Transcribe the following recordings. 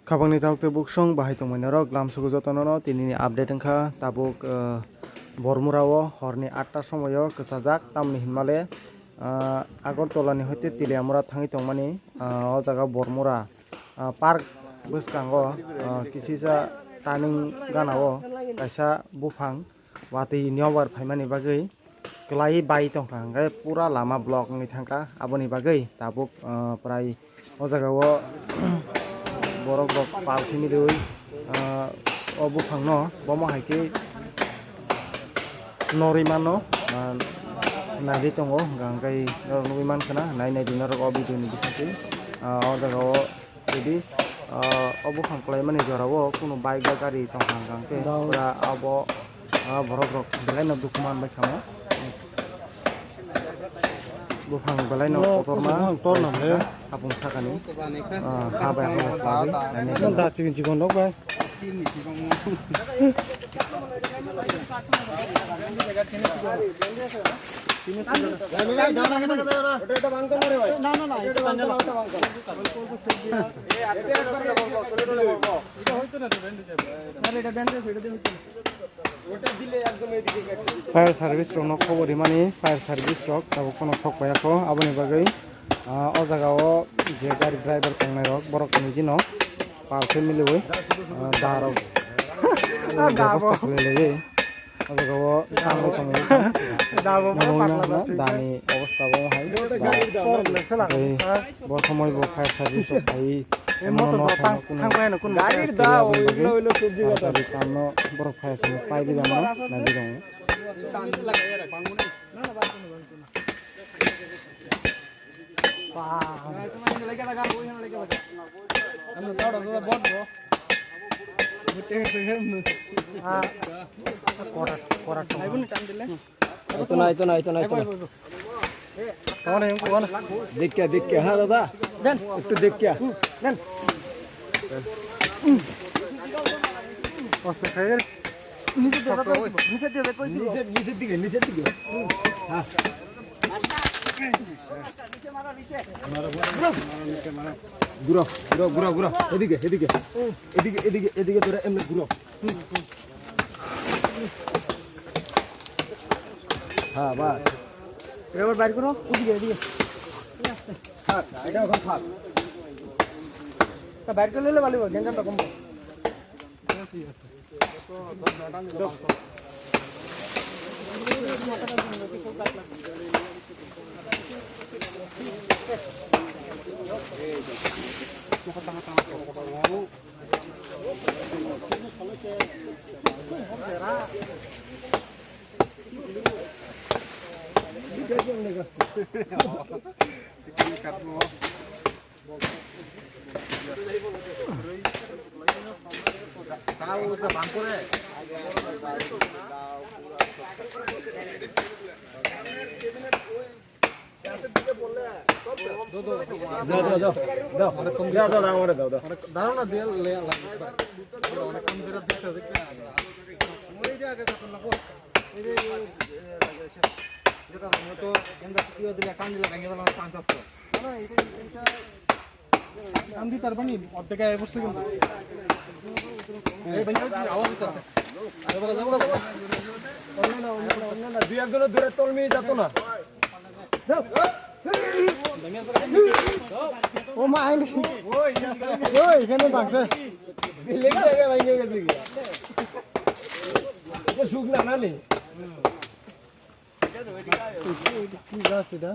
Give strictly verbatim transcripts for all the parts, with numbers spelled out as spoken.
Khapangni tabuk tei buksong bahai tongmani norok lamsugo jotono no tinini update wngkha tabuk, eh, Bormura o horni atta somoyo kwchajak tamni hinmale, eh, Agartala ni hoite Teliamura thangwi tongmani, eh, o jaga Bormura, eh, park bwskango, eh, kisisa turning gana o kaisa buphang watwi nokbar phaimani bagwi kwlaiwi bai tongkha, hwnkhe pura lama block wngwi thangkha. Aboni bagwi tabuk, ah, prai o jaga o borok rok pal khe miliui, ah, o buphang no bomo hai khe norwi mano, ah, naiwi tongo, hwnkhe norok nugwi mankha na, nai nai di norok o video ni bisingtwi, ah, o jaga o. Jadi, ah, o buphang kwlaimani jora o kunu bike ba gari tongkha hwnkhe pura abo, ah, borok rok belai no dukhu man bai kha mo. Buphang belai no kotorma, buphang torna le. Hapung sakani, ah, ha bai ha bai kwlaiwi. Da chikon chikon rok bai. Fire service rokno khobor rimani, fire service rok tabuk phano sok paiya kho, aboni bagwi, ah, o jaga o je gari driver tongnai rok borok niji no pal khe miliui, ah, da rok bebosta khlai laiwi. O jaga o tangwi tongo. Dabo bo nangwna pakla hwnna da thik. Dani obostha bo hai. Gari da. Por le sela. Tei bo somoi bo fire service rok phai. Emono motor no bo thang, thang bai no kun. Gari da, oilo, oilo subji gata. Gari kamno borok fire service pai di dama, nai di dong. Korat, korat. Aito na, aito na, aito na, aito na. Dekya, dekya, ha, dada. Ektu dekya. Aste khai. Niche, niche dige, niche dige. Ha. ঘুরো, ঘুরো, ঘুরো, ঘুরো। এদিকে, এদিকে। এদিকে, এদিকে, এদিকে ধরে এমনি ঘুরো। হ্যাঁ, বাস। এবার বাইর করো, ওদিকে, এদিকে। থাক, এটা এখন থাক। তা বাইর করলে ভালো হবে, গ্যাঞ্জামটা কমবে। দাও, দাও, দাও, আমারে দাও, দাও। দাঁড়াও না, দিয়ে লে-, লাগে। অনেকক্ষণ ধরে দিচ্ছে, দেখছি। ওই যে আগে যখন লাগো, এই যে, এই, এ, লাগে, এসে। যেটা হয়তো গেন্দা কি দিলে, টান দিলে, ভেঙে গেল, পাঁচ দশ। না, না, এটা, এটা আমি দিতে পারবো নি? অর্ধেক আয় বসছে কিন্তু। এই ভাই, আওয়াজ দিতেছে। আরে বাবা, যাবো, যাবো। অন্য না, অন্য না, অন্য না। দুই একজনের দূরে তলমি যেত না। ও মা, আইনি। ওই, এখানে ভাগছে। লেগে জায়গায় ভাঙে গেছে কি? এটা শুকনা না নি? কি গাছ এটা?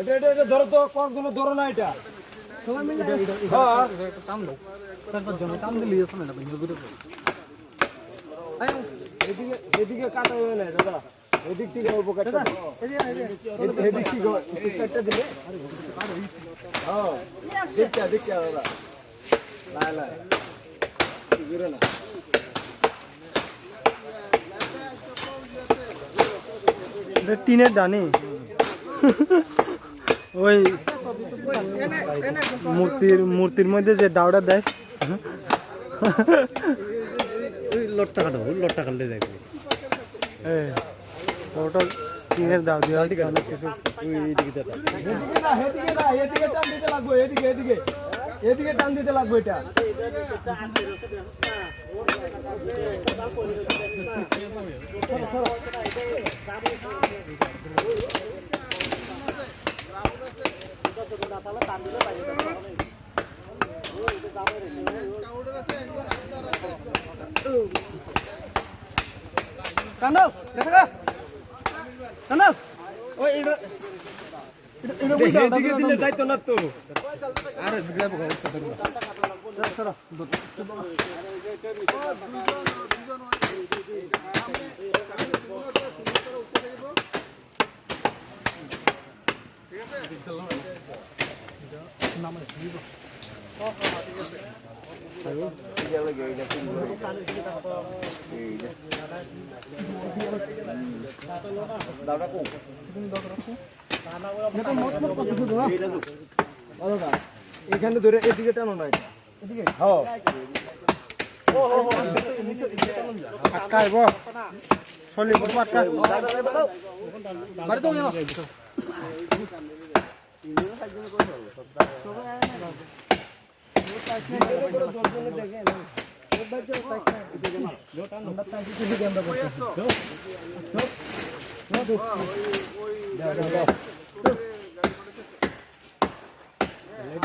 এটা, এটা, এটা ধরো তো, কয়েকজনে ধরো না এটা। সবাই মিলে এটা, এটা, এটা, হ্যাঁ। এটা একটা টান দাও। চার পাঁচ জনে টান দিলে ইয়ে শোনে না, ভেঙে গুড়ে পড়ে। আয়, এদিকে, এদিকে কাটা হয়ে না, দাদা। এদিক থেকে অল্প কাটতে দাও। এদিক থেকে একটু কাটতে দিলে। হ্যাঁ, দেখতে, দেখতে, দাদা। লাই, লাই। ঘুরে না। এটা টিনের ডানি। ওই মূর্তির, মূর্তির মধ্যে যে দাওটা দেয়। ওই লটটা কাটো, ওই লটটা কাটলে দেখবে। এই, ওটা টিনের দাও দিয়ে অনেক কিছু। ওই এইদিকে দাও। এদিকে না, এদিকে না, এদিকে টান দিতে লাগবে, এদিকে, এদিকে। এদিকে টান দিতে লাগবে এটা। টানো, দেখা গা। টানো। ওই এটা, এটা, এটা বুঝতে হবে, এদিকে দিলে যাইতো না তো। আরে, জিগরা বকা, সরো। এখানে ধরে এদিকে টানো নাই। এদিকে? হ্যাঁ। আটকাইব। চলিব, আটকাইব। বাড়ি তো গেল।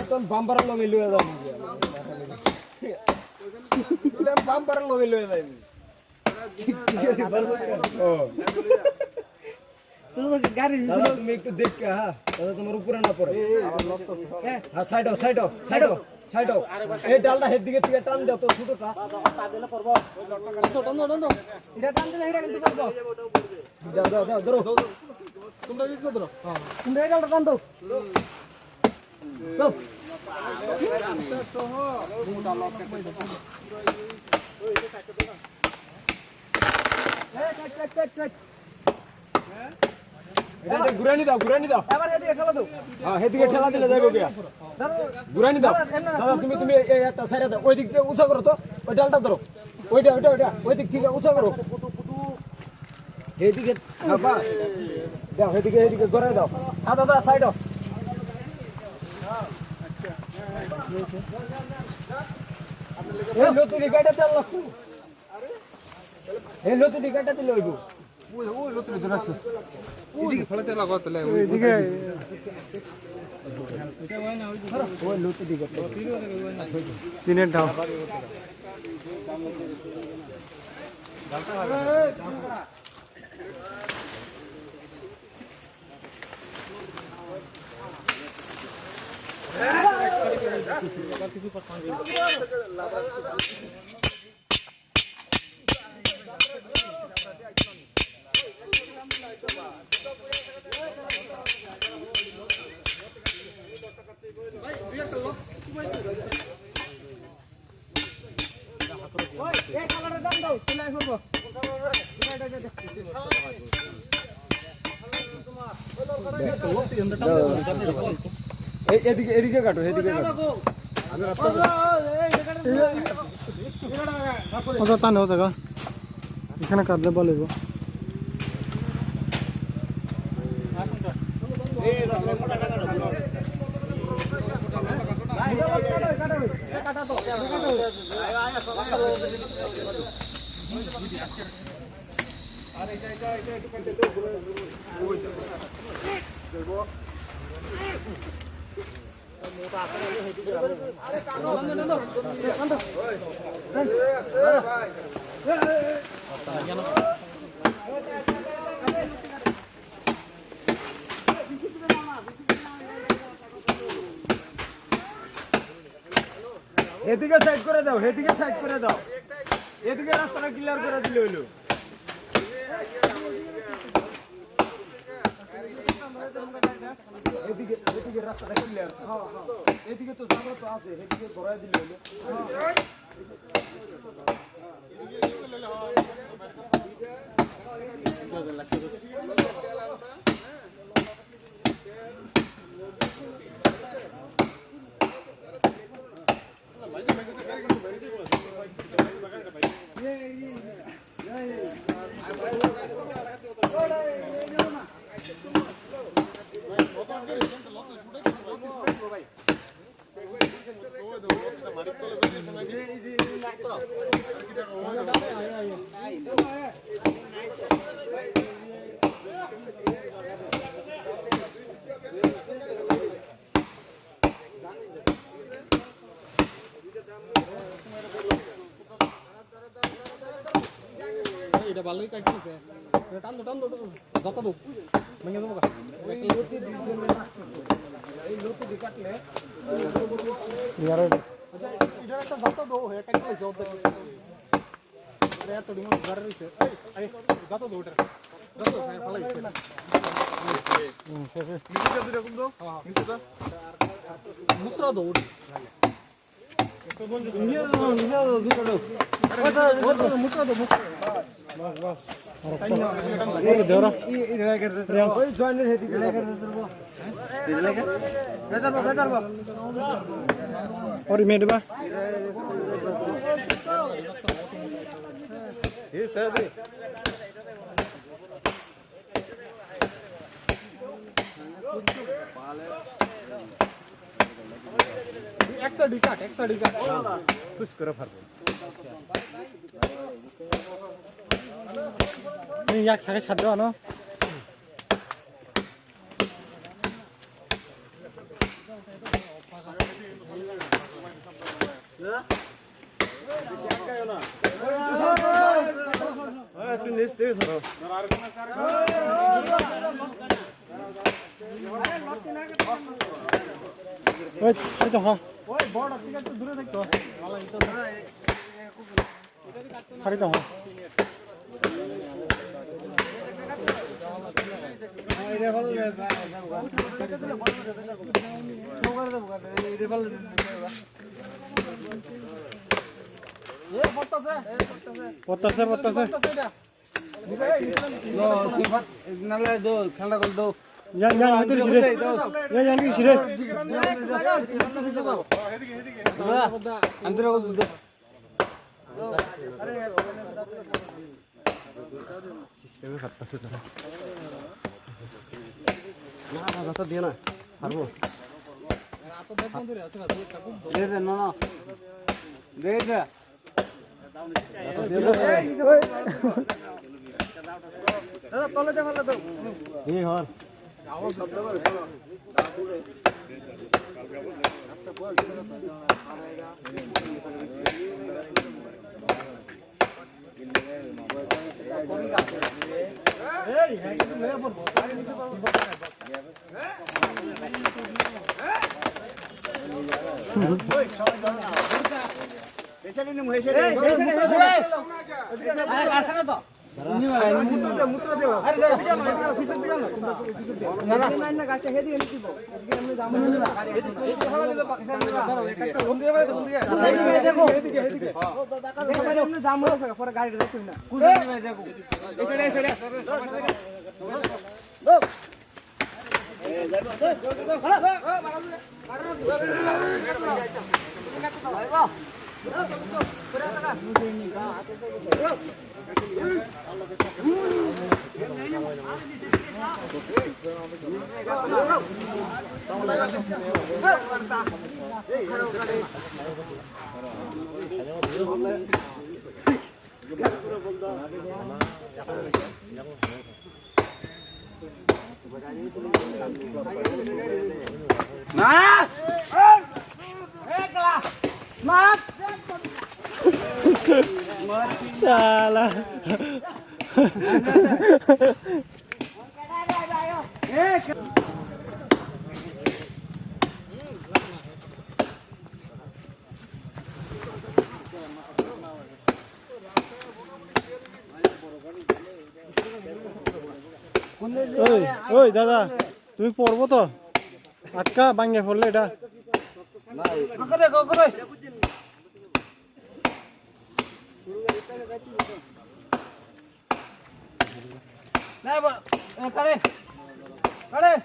একদম বাম্পার লগে লয়ে যাবো। একদম বাম্পার লগে লয়ে যাবো। ও। তো গাড়ি দাদা, তুমি একটু দেখো, হ্যাঁ? দাদা, তোমার উপরে না পড়ে। হ্যাঁ, সাইড হও, সাইড হও, সাইড হও, সাইড হও। এই ডালটা হের দিকে থেকে টান দাও, তো ছোটটা। এটা টান দিলে এটা কিন্তু পড়বো। দাও, দাও, দাও, ধরো। তোমরা এই ডালটা টান দাও। দাও। এই, এই, এই, এই, এই। এটা, এটা ঘুরানি দাও, ঘুরানি দাও। এবার এদিকে ঠেলা দাও। হ্যাঁ, এদিকে ঠেলা দিলে যাইবো গিয়া। দাদা, ঘুরানি দাও। দাদা, এমনি দাদা, তুমি, তুমি এই একটা সাইডে দাও। ওই দিক দিয়ে উঁচা করো তো। ওই ডালটা ধরো। ওইটা, ওইটা, ওইটা। ওই দিক থেকে উঁচা করো। এইদিকে, হ্যাঁ, বাস। দাও, এদিকে, এদিকে ঘুরাই দাও। হ্যাঁ, দাদা, সাইড হও। এই লতুরি গাড়িটা চাল লাগতো। এই লতুরি গাড়িটা দিলে হইব। ওই, ওই লতুরি ধরে আছে। ওই দিকে ফেলাতে লাগো তাহলে, ওই, ওই দিকে। ওই লতুরি গাড়িটা। তিনের ধাপ। এই, এদিকে, এদিকে কাটো, এদিকে কাটো। ওটা টানো, ওটা। এখানে কাটলে ভালো হইব। এদিকে সাইড করে দাও, এদিকে সাইড করে দাও, এদিকে রাস্তাটা ক্লিয়ার করে দিলে হইলো। এদিকে, এদিকে রাস্তাটা ক্লিয়ার। এদিকে তো জায়গা তো আছে, এদিকে ভরাই দিলে হইলো। Ei, ida baloi kai kini se. Tan do, tan do, tan do. Jata do. Manya do ka. Yara. Acha, ida ekta jata do, he kai kini se. Are to dimo gar ri se. Ei, ei, jata do utar. Jata do, he palai se. Hmm, se, se. Nisi jata do, kum do? Ha, ha. Nisi jata. Musra do. Ori medba. Eksa dikat, eksa dikat. Push kora pharbo. Ni yak sakai saddo ano. Oi, oi, to ha. Hari to ha. Pottase, pottase. No, nale do, khela gol do. Yang, yang, itu sini. Yang, yang, itu sini. Antara gol do. Salah. Oi, oi, dada, tumi porbo to? Atka bangya porle da.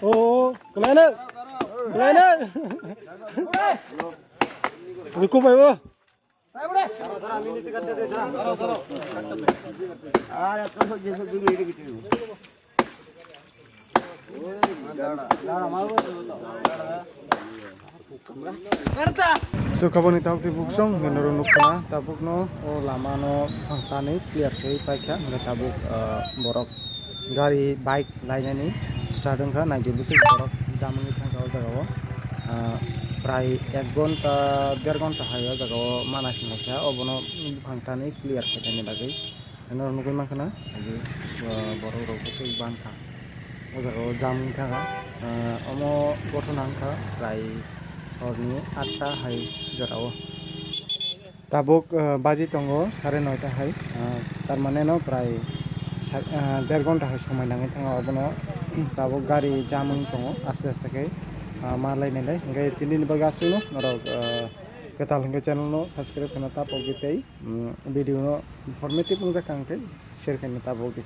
O, o, kelana. Lainai. Ruko bai bo. Sukhaboni tabuk tei buksong hwnkhe norok nukha tabukno o lamano phang tanwi clear khe paikha hwnkhe tabuk, ah, borok gari bike lainani start wngkha naidi bwswk borok jam wngwi thangkha o jagao, ah, prai ek gonta der gonta hai o jagao mana singlaikha obono buphang tanwi clear khainani bagwi. Norok nugwi mankha na, ah, borok rok bwswk bankha. O jaga o jam wngkha, ah, omo gotho nangkha prai horni atta hai jora o. Tabuk, ah, baji tongo sare noita hai, ah, tar mane no prai sa-, ah, der gonta hai somoi nangwi thango obono. Tabuk gari jam wng tongo aste aste khe, ah, ma lai nai lai. Hwnkhe tini ni bagwi aswk no norok, ah, kwtal hwnkhe channel no subscribe khaina ta pogwi tei, mm, video no informative wngjak kha hwnkhe share khaina ta pogwi.